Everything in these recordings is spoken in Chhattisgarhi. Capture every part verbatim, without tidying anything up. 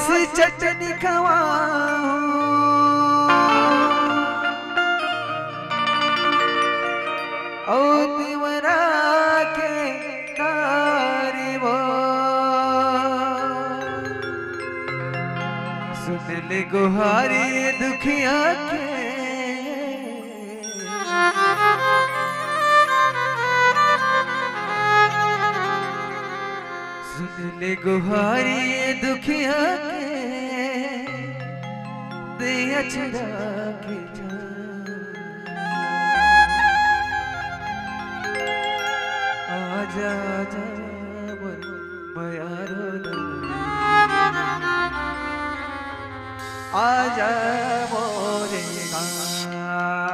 चटनी खवाओ, ओ तिवरा के तारी वो। सुन ले गुहारी दुखिया के, सुन ले गुहारी दुखिया के, दे अचरा के छाँव। आजा, आजा, मोर मयारो दा। आजा मोरे गाँव।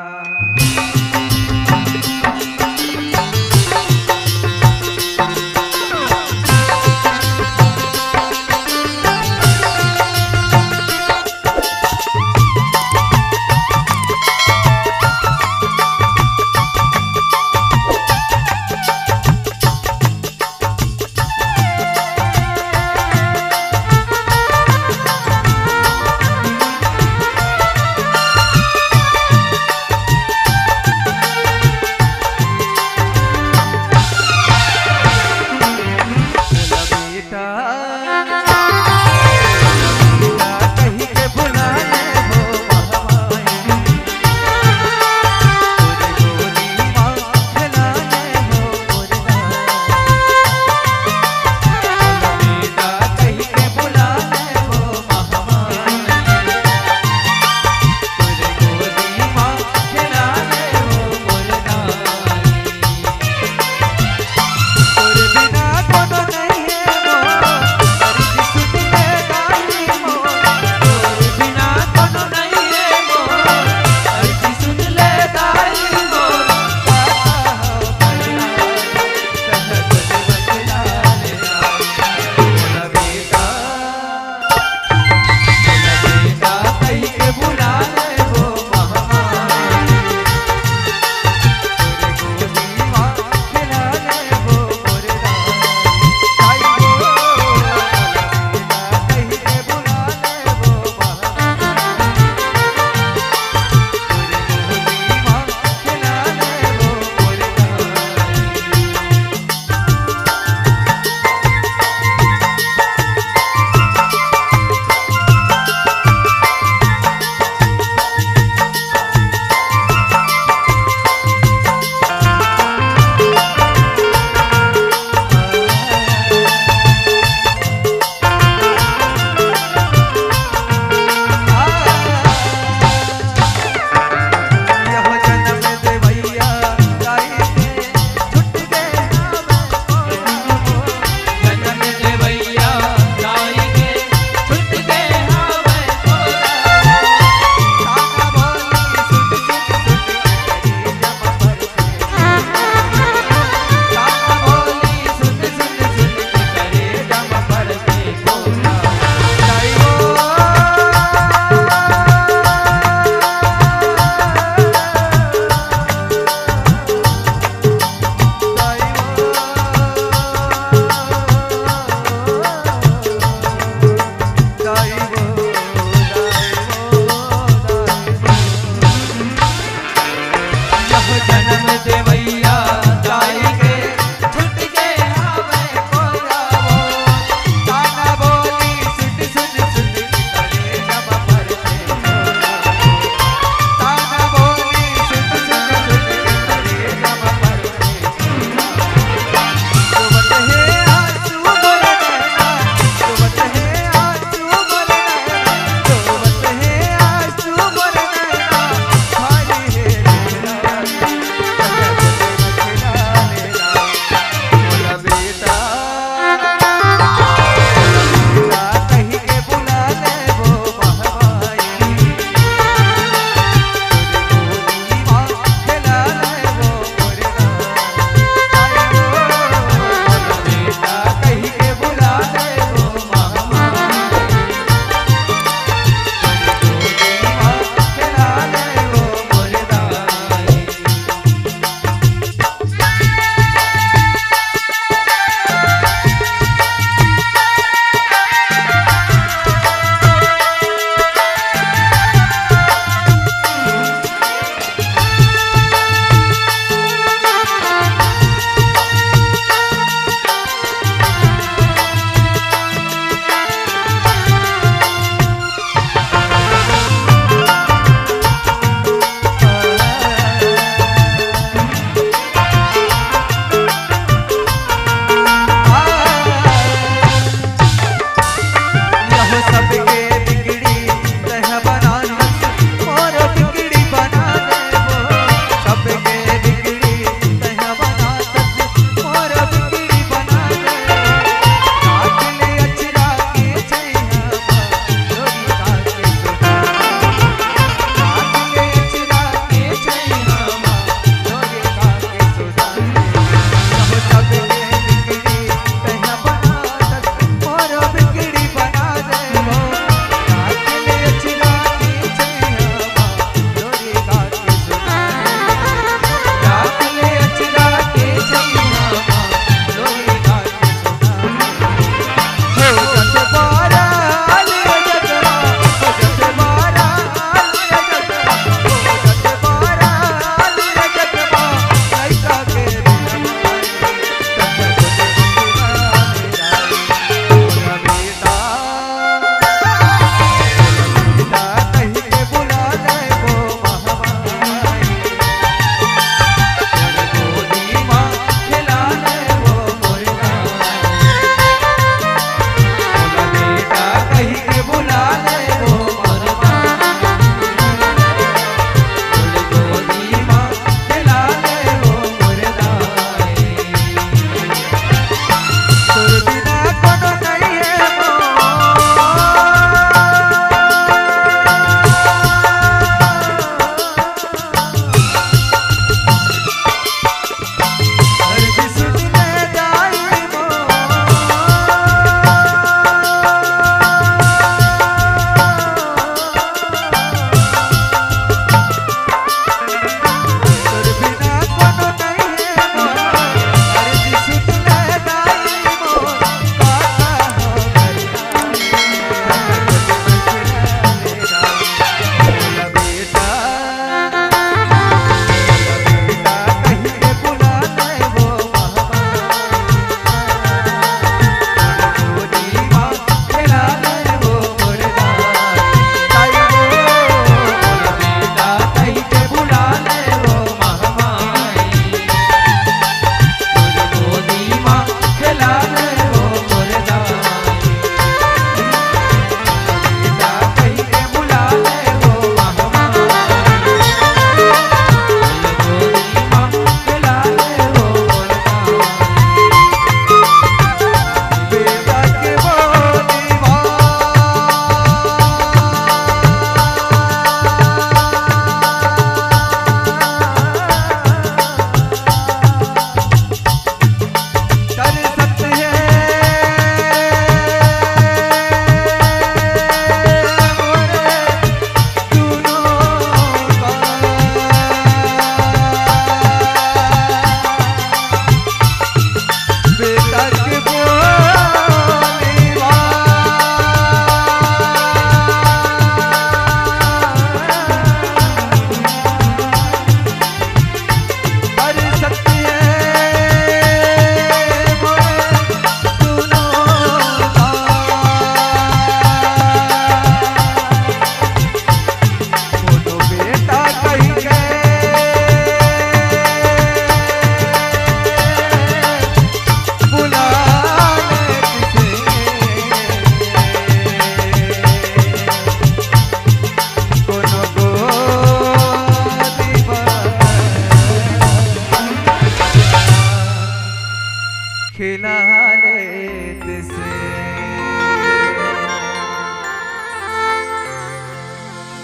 खिला लेत से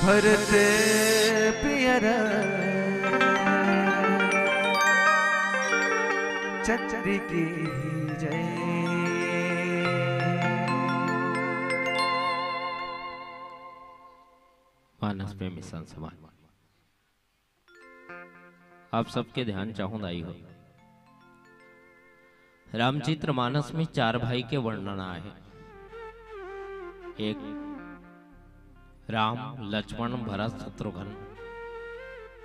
भरत पियर चक्र की जय। मानस प्रेमी संत समाज, आप सबके ध्यान चाहूं दाई हो। रामचरित मानस में चार भाई के वर्णन आहे। एक राम, लक्ष्मण, भरत, शत्रुघ्न।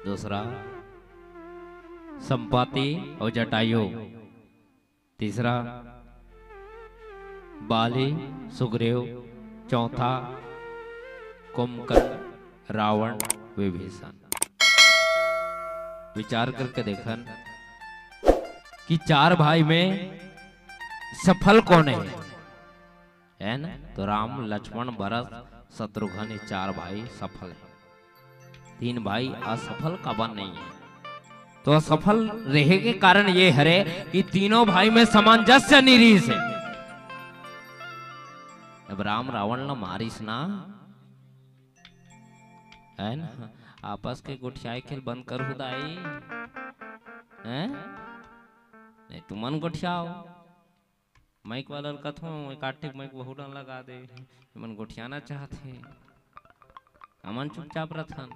दूसरा संपाति और जटायु। तीसरा बाली, सुग्रीव। चौथा कुंभकर्ण, रावण, विभीषण। विचार करके देखन कि चार भाई में सफल कौन है, है ना? तो राम, लक्ष्मण, भरत, शत्रुघ्न, ये चार भाई सफल हैं। तीन भाई असफल काबर नहीं है? तो असफल रहे के कारण ये हरे कि तीनों भाई में सामंजस्य नहीं रहिस हे। अब राम रावण ला मारिस ना, है ना? आपस के गोठियाए खेल बंद करहू दाई, हैं? नहीं तुमन गोठियाओ। माइक वाला ल कथों, एक आठ ठे माइक वहू डन लगा दे। एमन गोठियाना चाहत हे, हमन चुपचाप रथन।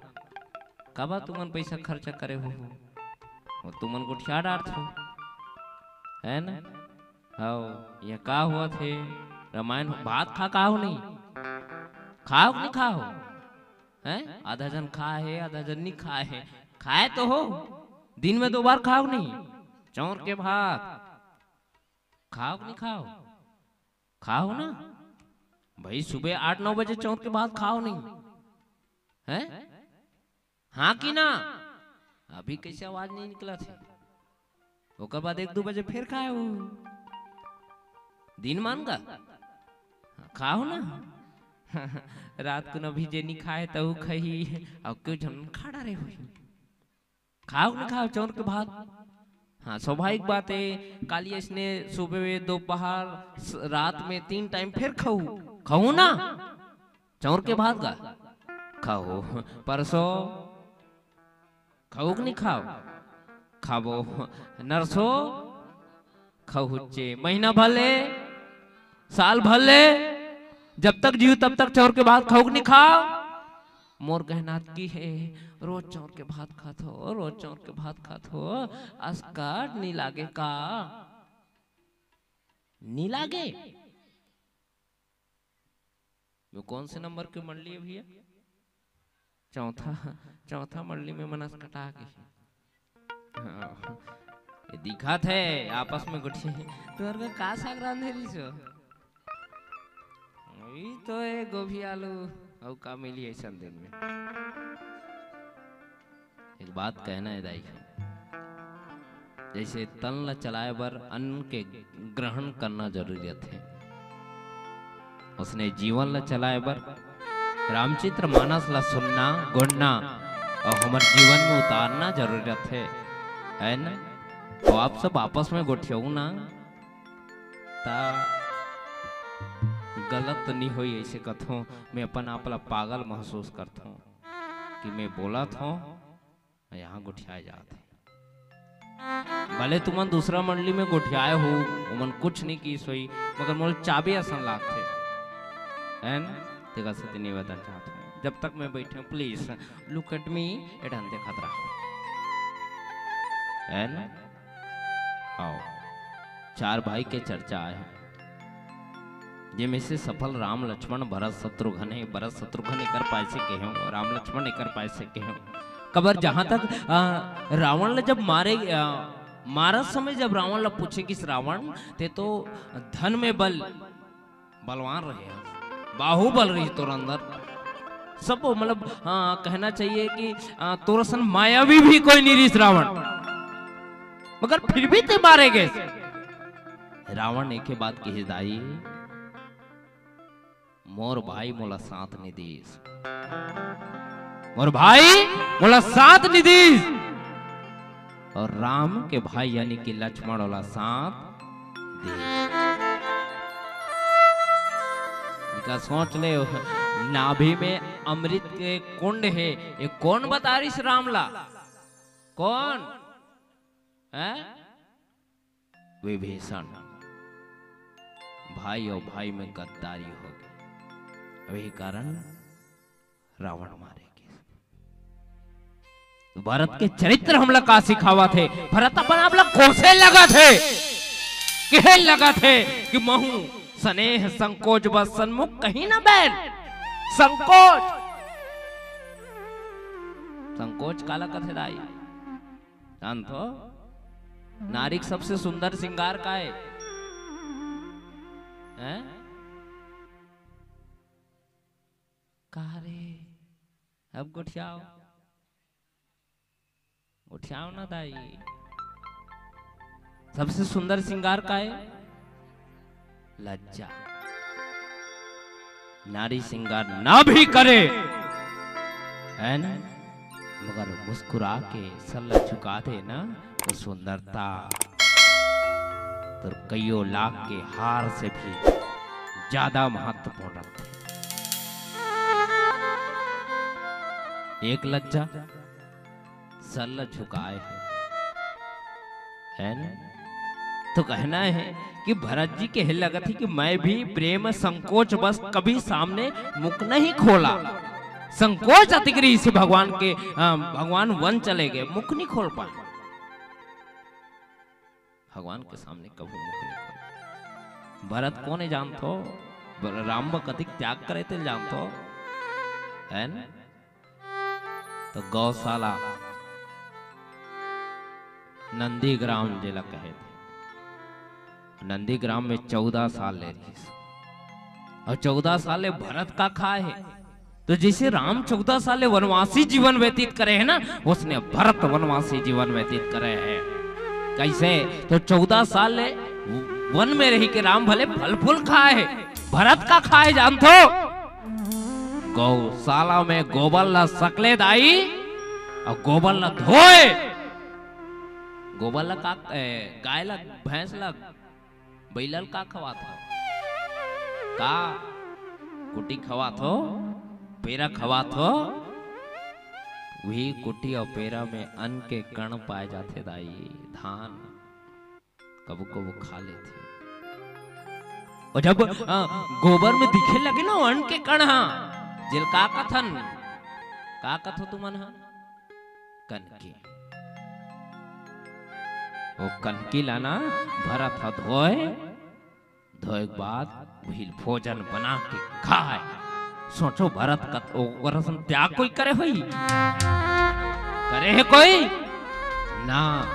काबर तुमन पैसा खर्चा करे हो, वो तुमन गोठिया डारथो, है ना? हव, ये का होवत हे? रामायण हो, भात खा खाव नहीं? खाव कि नहीं खाव? हैं? आधा जन खाय हे, आधा जन नहीं खाय हे। खाय तो हो, दिन में दो बार खाव नहीं? चाउर के भात खाव कि नहीं खाव? खाव ना भाई, सुबह आठ नौ बजे चाउर के भात खाव नहीं, हैं? हाँ कि ना? अभी कैसे आवाज नहीं निकलत हे? ओकर बाद एक दो बजे फिर खाय हो, दिन मान गा। हाँ, खाव ना। रात कुन अभी जे नहीं खाय त ऊ खाही, अउ केहू झन खा डारे होही। खाव कि नहीं खाव चाउर के भात? हाँ, स्वाभाविक बात हे, काली अइसने सुबह, दोपहर, स-, रात में तीन टाइम फिर खाहू, खाहू ना चाउर के भात गा? खाहू। परसों खाहू कि नहीं खाव? खाबो। नरसों खाहू चे। महीना भर ले, साल भर ले, जब तक जीव तब तक चाउर के भात खाहू कि नहीं खाव? मोर गहनात की हे, रोज चाउर के भात खाथो, रोज चाउर के भात खाथो, असकट नहीं लागे का? नहीं लागे? वो कौन से नंबर के मंडली हे भैया? चौथा, चौथा मंडली में मन असकटा गे हे। हाँ, ये दिखत हे आपस में गोठिया। तोर का, का साग रांधे रहिस हो? ई तो ए गोभी आलू, अउ का मिली अइसन दिन में। एक बात कहना हे दाई, जैसे तन ला चलाए बर अन्न के ग्रहण करना जरूरी रथे, उसने जीवन ला चलाए बर रामचरित मानस ला सुनना, गुनना अउ हमर जीवन में उतारना जरूरी रथे, है ना? तो आप सब आपस में गोठियाहू ना, ता गलत तो नहीं होई, ऐसे कथों, मैं अपन आप ला पागल महसूस करथों कि मैं बोलत हों, यहाँ गोठियाए जात हे। भले तुमन दूसरा मंडली में गोठियाए हो, उमन कुछ नहीं किस होई, मगर मोला चाबी असन लागथे, है ना? तेकर सेती निवेदन चाहत हूँ, जब तक मैं बैठे हूँ, please look at me, ए डहन देखत रहा, है ना? आओ, चार भाई के चर्चा आए हे। जेमे से सफल राम, लक्ष्मण, भरत, शत्रुघ्न हे। भरत, शत्रुघ्न एकर पाय से कहे हो, राम, लक्ष्मण एकर पाय से कहे हो। काबर जहाँ तक, आ, रावण ला जब मारे, आ, मारत समय जब रावण ला पूछे गिस रावण, ते तो धन में बल, बलवान रहे हस, बाहुबल रही तोर अंदर, सब मतलब, हाँ, कहना चाहिए कि, आ, तोर असन मायावी भी कोई नहीं रहिस रावण, मगर फिर भी ते मारे गेस। रावण एके बात किहिस दाई, मोर भाई मोला साथ नहीं दीस, मोर भाई मोला साथ नहीं दीस, और राम के भाई यानी कि लक्ष्मण ओला साथ दे। इका सोच ले, नाभि में अमृत के कुंड हे, ये कौन बता रहिस राम ला? कौन? हैं? विभीषण। भाई अउ भाई में गद्दारी हो गे, वही कारण रावण मारे गे। तो भरत के चरित्र हमला का सिखावत हे? भरत अपन आप ला कोसे लगत हे, कहे लगत हे कि महू स्नेह संकोच बस सन्मुख कहीं न बैन। संकोच, संकोच काला कथे दाई? जानथो, नारी के सबसे सुंदर श्रृंगार का हे? हैं? का रे? अब गोठियाव, गोठियाव ना दाई। सबसे सुंदर श्रृंगार का हे? लज्जा। नारी श्रृंगार ना भी करे, है ना, मगर मुस्कुरा के सर ला झुका दे ना, तो सुंदरता तोर कइयो लाख के हार से भी ज्यादा महत्वपूर्ण रहिथे। एक लज्जा, सर ला झुकाए हे, है ना? तो कहना हे कि भरत जी के हे लगत हे कि मैं भी प्रेम संकोच बस कभी सामने मुख नहीं खोला। संकोच अति करिस भगवान के, अ, भगवान वन चले गे, मुख नहीं खोल पाए। भगवान के सामने कभू मुख नहीं खोले। भरत कोन हे जानथो? ब-, राम बर कतिक त्याग करे तेला जानथो? है ना? तो गौशाला, नंदीग्राम जेला कहे थे, नंदीग्राम में चौदह साल ले रहिस। अउ चौदह साल ले भरत का खाए हे? तो जइसे राम चौदह साल ले वनवासी जीवन व्यतीत करे हे ना, ओसने भरत वनवासी जीवन व्यतीत करे हे। कइसे? तो चौदह साल ले वन में रहि के राम भले फल फूल खाए हे, भरत का खाए हे जानथो? गौशाला में गोबर ला सकले दाई, अउ गोबर ला धोए। गोबर ला का, ए, गाय ला, भैंस ला, बइला ल का खवाथो? का कुटी खवाथो? पेरा खवाथो? उही कुटी अउ पेरा में अन्न के कण पाए जाथे दाई, धान कभू-कभू खा लेथे। अउ जब, अ, गोबर में दिखे लगे ना अन्न के कण हा, जेला का कथन? का कथो तुमन हा? कनकी। ओ कनकी ला ना भरत ह धोए, धोए के बाद उही ल भोजन बना के खाए। सोचो भरत कत-, ओकर असन त्याग कोई करे होही? करे हे कोई? ना।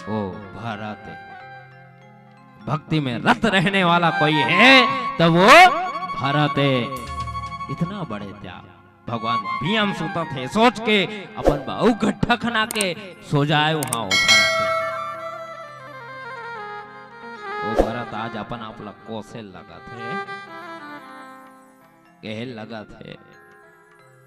ओ भरत हे। भक्ति में रत रहने वाला कोई हे, त वो भरत हे। इतना बड़े त्याग। भगवान भीम सुतत हे, सोच के अपन बाहू गट्ठा खना के सो जाए उहाँ ओ भरत। ओ भरत आज अपन आप ला कोसे लगत हे, कहे लगत हे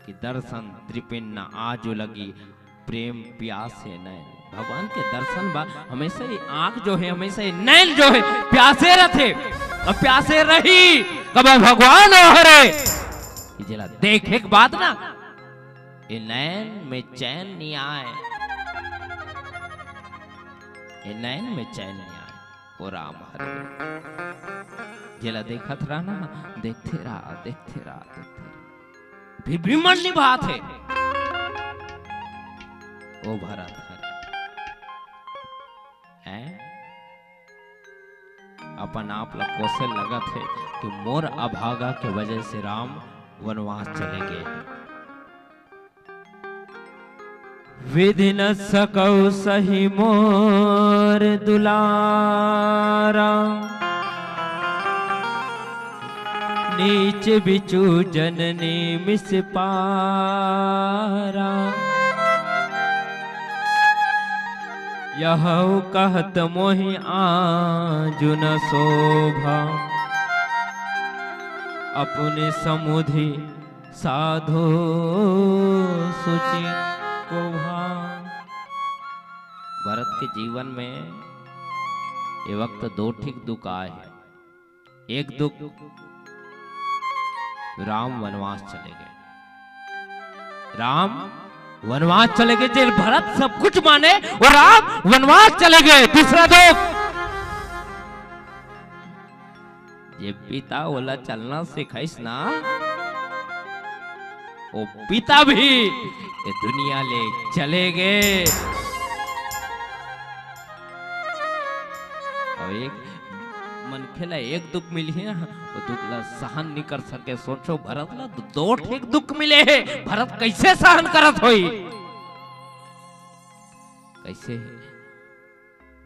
कि दर्शन तृपिन न आजु लगी, प्रेम प्यासे नैन। भगवान के दर्शन बा, हमेशा ये आँख जो हे, हमेशा ये नैन जो हे, प्यासे रथे, अउ प्यासे रही, कब भगवान ओ हरे। कि जेला देखे के बाद ना, ए नैन में चैन नइ आए, ए नैन में चैन नइ आए, ओ राम हरे। जेला देखत रहा ना, देखते रहा, देखते रहा, देखते रहा। फिर भी मन नइ भात हे। ओ भरत हरे। हैं? अपन आप ला कोसे लगत हे कि मोर अभागा के वजह से राम वनवास चले गे। विधि न सकौ सही मोर दुलारा, नीच बिचु जननी मिस पारा। यहु कहत मोहि आजु न शोभा, अपने समुझि साधु सुचि कोहा। भरत के जीवन में ये वक्त दो ठीक दुख आए हे। एक दुख, राम वनवास चले गए। राम वनवास चले गए, जे भरत सब कुछ माने, वो राम वनवास चले गए। दूसरा दुख, जे पिता ओला चलना सिखाइस ना, वो पिता भी ये दुनिया ले चले गए। अउ एक मनखे ला एक दुख मिलही ना, वो दुख ला सहन नहीं कर सके। सोचो, भरत ला दो, दो ठेक दुख मिले हे, भरत कैसे सहन करत होई? कैसे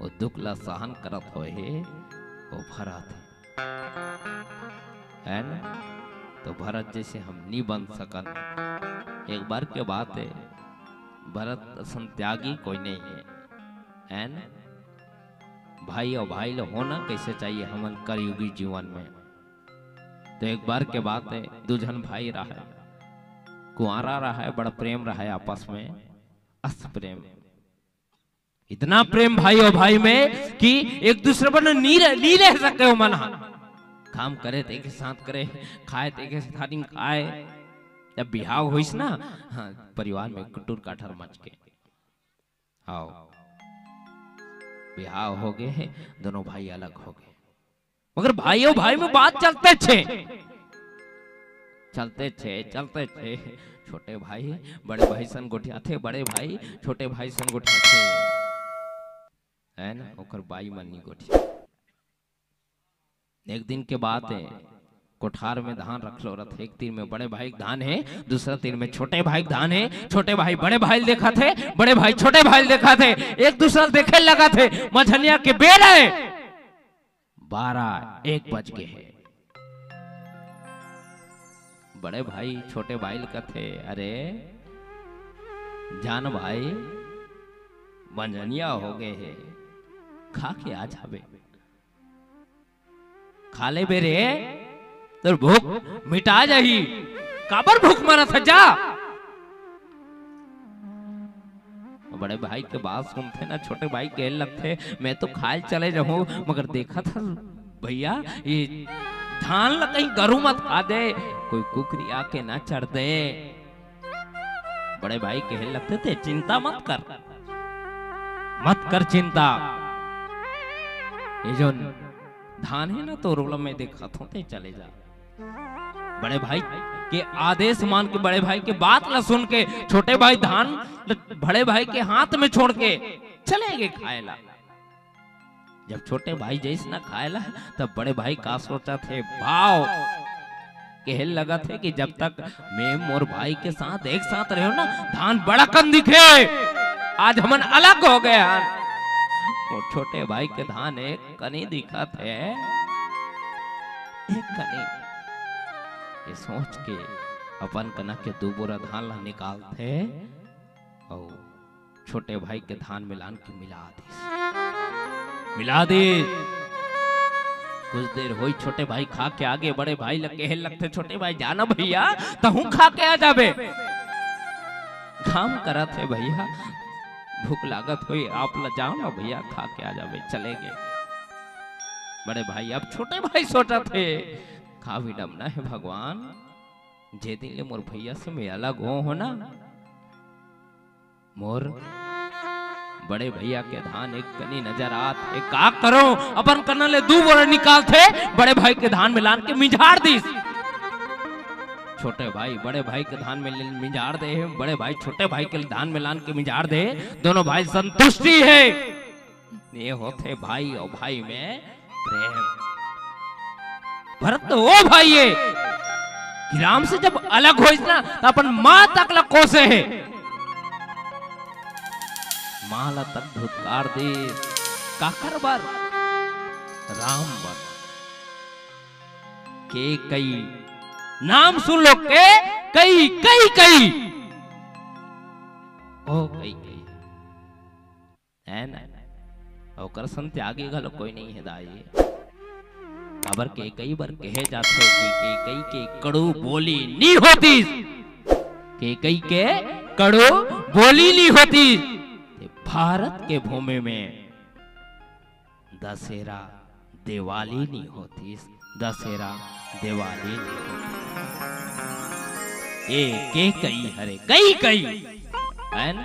वो दुख ला सहन करत होए हे, वो भरत हे। है ना? तो भरत जैसे हम नहीं बन सकन। एक बार के बात हे, भरत असन त्यागी कोई नहीं हे, है ना? भाई अउ भाई ल होना कैसे चाहिए हमन कलयुगी जीवन में। तो एक बार के बात हे, दू झन भाई रहे, कुंवारा रहे, बड़ा प्रेम रहे आपस में, अस प्रेम, इतना प्रेम भाई अउ भाई में कि एक दूसरे पर नी रह, नी रह सके हो मन हा। काम करे त एक साथ करे, खाए त एक साथ ही खाए। जब बिहाव होइस ना, हाँ, परिवार में कुटुर काठर मच के, हाव, बिहाव हो गए हे, दोनों भाई अलग हो गए। मगर भाई अउ भाई में बात चलते छे, चलते छे, चलते छे। छोटे भाई बड़े भाई सन गोठियाथे, बड़े भाई छोटे भाई सन गोठियाथे, है ना? ओकर बाई मन नी गोठिया। एक दिन के बात हे, कोठार में धान रखलो रथे। एक तीर में बड़े भाई के धान हे, दूसरा तीर में छोटे भाई के धान हे। छोटे भाई बड़े भाई ल देखत हे, बड़े भाई छोटे भाई ल देखत हे, एक दूसरा ल देखे लगत हे। मझनिया के बेर हे, बारह एक बज गे हे। बड़े भाई छोटे भाई ल कथे, "अरे जान भाई, मंझनिया हो गए हे, खा के आ जाबे।" खा लेबे रे, तोर भूख मिटा जाही। काबर भूख मरत हे, जा। बड़े भाई के बात सुनथे ना, छोटे भाई कहे लगथे, "मैं तो खाए चले जाहूं, मगर देखत हस भैया, ये धान ला कहीं गरू मत खा दे, कोई कुकरी आके ना चढ़ दे।" बड़े भाई कहे लगथे, "ते चिंता मत कर, मत कर चिंता। ये जोन धान हे ना, तोर ओला मैं देखत हों, ते चले जा।" बड़े भाई के आदेश मान के, बड़े भाई के बात ला सुन के, छोटे भाई धान बड़े भाई के हाथ में छोड़ के चले गए खाए ला। जब छोटे भाई जइस ना खाए ला, तब बड़े भाई का सोचथे, भाव कहे लगथे कि जब तक मैं मोर भाई के साथ एक साथ रहेंव ना, धान बड़ा कन दिखे। आज हमन अलग हो गए हन, मोर छोटे भाई के धान एक कनी दिखत हे, एक कनी। ये सोच के अपन कना के दू बोरा धान ला निकालथे अउ छोटे भाई के धान में लान के मिला दिस, मिला दिस। कुछ देर होई, छोटे भाई खा के आगे, बड़े भाई ला कहे लगथे, "छोटे भाई, जा ना भैया, तहूं खा के आ जाबे।" काम करत हे भैया, भूख लागत होई, आप ला जाओ ना भैया, खा के आ जाबे, चले गए। बड़े भाई, अब छोटे भाई सोचत हे, "का भी डमना हे भगवान, जे दिन ले मोर भैया से मैं अलग हो हो ना, मोर बड़े भैया के धान एक कनी नजर आत हे, का करो?" अपन कना ले दू बोरा निकालथे, बड़े भाई के धान में लान के मिंजार दिस। छोटे भाई बड़े भाई के धान में ले-, मिंजार दे हे, बड़े भाई छोटे भाई के धान में लान के मिंजार दे, दोनों भाई संतुष्टि हे। ये होथे भाई अउ भाई में प्रेम। भरत तो ओ भाई हे कि राम से जब अलग होइस ना, त अपन माँ तक ला कोसे हे। माँ ला तक धुतकार दे, काकर बर? राम बर। के कई, नाम सुन लो, के कई, कई, कई। ओ कई, कई। है ना? ओकर सन त्यागी घलो कोई नहीं है दाई। काबर केकई बर कहे जाथे कि केकई के कड़ू बोली नी होतिस। केकई के कड़ू बोली नी होतिस। ते भारत के भूमि में दशहरा दिवाली नी होतिस, दशहरा दिवाली नी होतिस। ए केकई हरे, कई कई, है ना?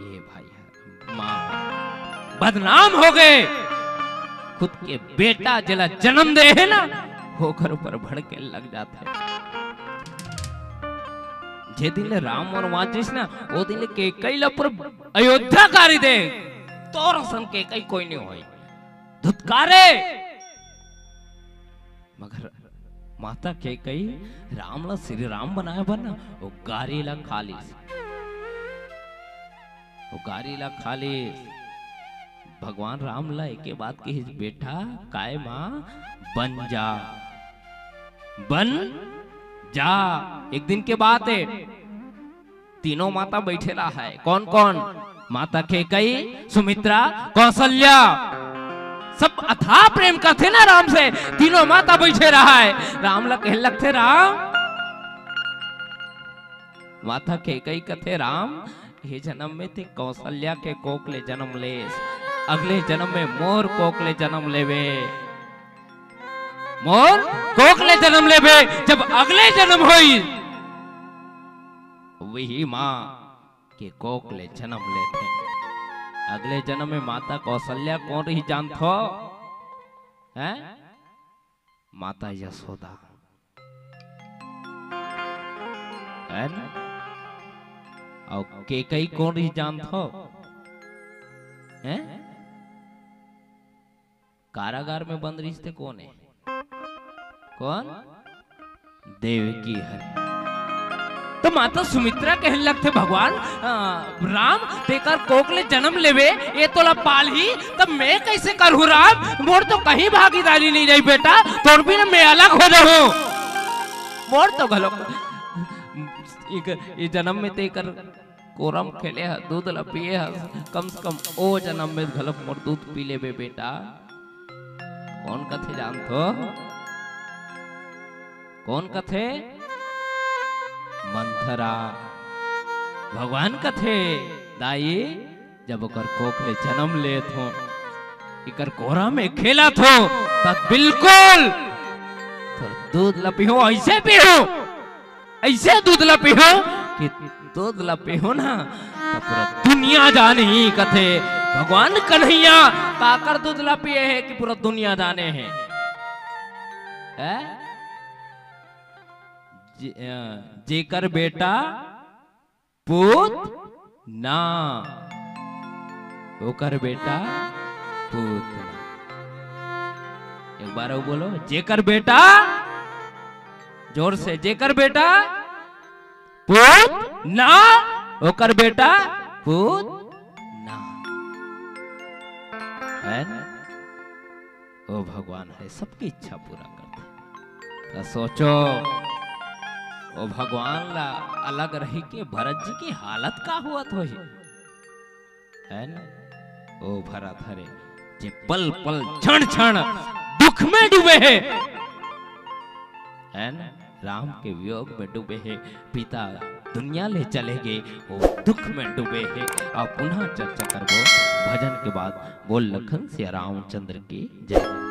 ए भाई हरे, माँ बदनाम हो गए। खुद के बेटा जेला जन्म दे हे ना, ओकर ऊपर भड़के लग जाथे। जे दिन ले राम वनवास जइस ना, ओ दिन ले केकई ला पूरा अयोध्या गारी दे, तोर असन केकई कोई नहीं होई। धुतकारे। मगर माता केकई राम ला श्री राम बनाए बर ना, वो गारी ला खा लीस। वो गारी ला खा लीस। भगवान राम ला एके बात कहिस, "बेटा, काय माँ, बन जा, बन जा।" एक दिन के बात है, तीनों माता बैठे रहा है। कौन कौन? माता केकई, सुमित्रा, कौशल्या। सब अथाह प्रेम करथे ना राम से। तीनों माता बैठे रहा है। राम ला कहे लगथे, "राम।" माता केकई कथे, "राम, ये जन्म में ते कौशल्या के कोख ले जन्म लेस, अगले जन्म में मोर कोख ले जन्म लेबे, मोर कोख ले जन्म लेबे।" जब अगले जन्म होई, वही माँ के कोख ले जन्म लेथे। अगले जन्म में माता कौशल्या कौन रही जानथो? हैं? माता यशोदा, है ना? अउ केकई कौन रही जानथो? हैं? कारागार में बंद रहिस ते कौन है? कौन? देवकी हरे। तो माता सुमित्रा कहन लगथे, "भगवान, अ, राम, तेकर कोख ले जन्म लेबे, ये तोला पालही, तब मैं कैसे करहूँ राम? मोर तो कहीं भागीदारी नहीं रही बेटा, तोर बिना मैं अलग हो जाहूँ। मोर तो घलो, इक-, ये जन्म में तेकर कोरम खेले ह, दूध ल पिए ह, कम से कम ओ जन्म में घलो मोर दूध पी लेबे बेटा।" कौन कथे जानथो? कौन कथे? मंथरा। भगवान कथे, "दाई, जब ओकर कोख ले जन्म लेत हो, इकर कोरा में खेलत हो, तब बिल्कुल तोर दूध ल पीहूँ, ऐसे पीहूँ।" ऐसे दूध ला पीहूँ कि दूध ला पीहूँ ना, तो पूरा दुनिया जानही कथे, "भगवान कन्हैया काकर दूध ला पिए हे कि पूरा दुनिया जाने हे।" हैं? जे-, अ, जेकर बेटा पूत ना, ओकर बेटा पूत ना। एक बार अउ बोलो, जेकर बेटा, जोर से, जेकर बेटा पूत ना, ओकर बेटा पूत ना। है ना? ओ भगवान हे, सबकी इच्छा पूरा करथे। त सोचो, ओ भगवान ला अलग रही के भरत जी की हालत का होवत होही, है ना? ओ भरत हरे, जे पल पल, क्षण क्षण दुख में डूबे हे, है ना? राम के वियोग में डूबे हे, पिता दुनिया ले चले गे, वो दुख में डूबे हे। अउ पुनः चर्चा करबो भजन के बाद। बोल लखन सिया रामचंद्र की जय।